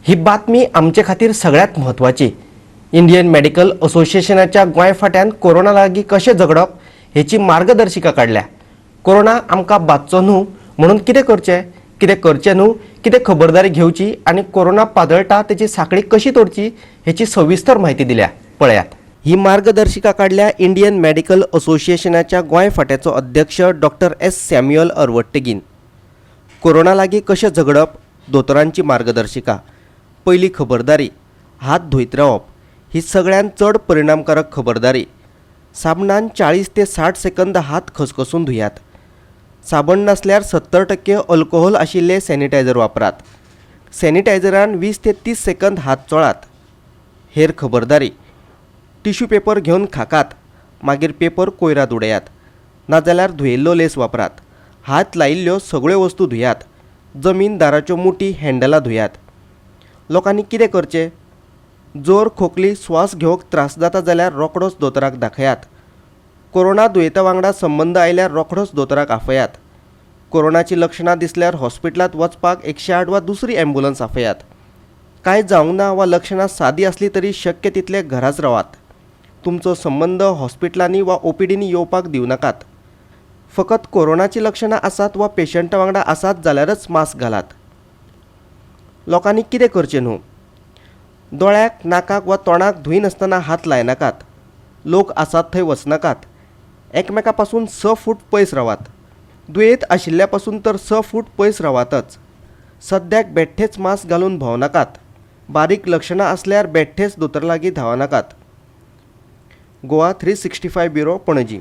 ही बातमी आमचे खातीर सगळ्यांत म्हत्वाची. इंडियन मेडिकल असोसिएशनाच्या गोंय फांट्यान कोरोना लागीं कशें झगडप हेची मार्गदर्शिका काडल्या. कोरोना आमकां बादचो न्हू म्हणून कितें करचें, कितें करचें न्हू, कितें खबरदारी घेवची आनी कोरोना पातळटा तेची साखळी कशी तोडची हेची सविस्तर म्हायती दिल्या. पळयात. ही मार्गदर्शिका काडल्या इंडियन मेडिकल असोसिएशनाच्या गोंय फांट्याचो अध्यक्ष डॉक्टर एस सॅम्युअल अरवट्टगीन. कोरोना लागीं कशें झगडप, दोतोरांची मार्गदर्शिका. पयली खबरदारी, हात धुयत रावप ही सगळ्यांत चड परिणामकारक खबरदारी. साबणान 40 ते 60 सेकंद हात खसखसून धुयात. साबण नासल्यार 70% अल्कोहोल आशिल्लें सॅनिटायझर वापरात. सॅनिटायझरान 20 ते 30 सेकंद हात चोळात. हेर खबरदारी, टिश्यू पेपर घेवन खाकात, मागीर पेपर कोयरात उडयात, नाजाल्यार धुयेल्लो लेस वापरात. हात लायिल्ल्यो सगळ्यो वस्तू धुयात. जमीन, दाराच्यो मुठी, हँडलां धुयात. लोकांनी कितें करचें? जोर, खोकली, स्वास घेवंक त्रास जाता जाल्यार रोखडोच दोतोराक दाखयात. कोरोना दुयेंता वांगडा संबंद आयल्यार रोखडोच दोतोराक आफयात. कोरोनाची लक्षणां दिसल्यार हॉस्पिटलांत वचपाक 108 वा दुसरी ॲम्ब्युलन्स आफयात. कांय जावंक ना वा लक्षणां सादी आसली तरी शक्य तितले घराच रावात. तुमचो संबंद हॉस्पिटलांनी वा ओपीडींनी येवपाक दिवं नाकात. फकत कोरोनाची लक्षणां आसात वा पेशंटा वांगडा आसात जाल्यारच मास्क घालात. लोकांनी कितें करचें न्हू? दोळ्याक, नाकाक वा तोंडाक धुयनासतना हात लायनाकात. लोक आसात थंय वचनाकात. एकमेका पासून 6 फूट पयस रावात. दुयेंत आशिल्ल्या पासून तर 6 फूट पयस रावातच. सद्याक बेठ्ठेच मास्क घालून भोंवनाकात. बारीक लक्षणां आसल्यार बेठ्ठेच दोतोरा लागीं धांवनाकात. गोवा 365 ब्युरो, पणजी.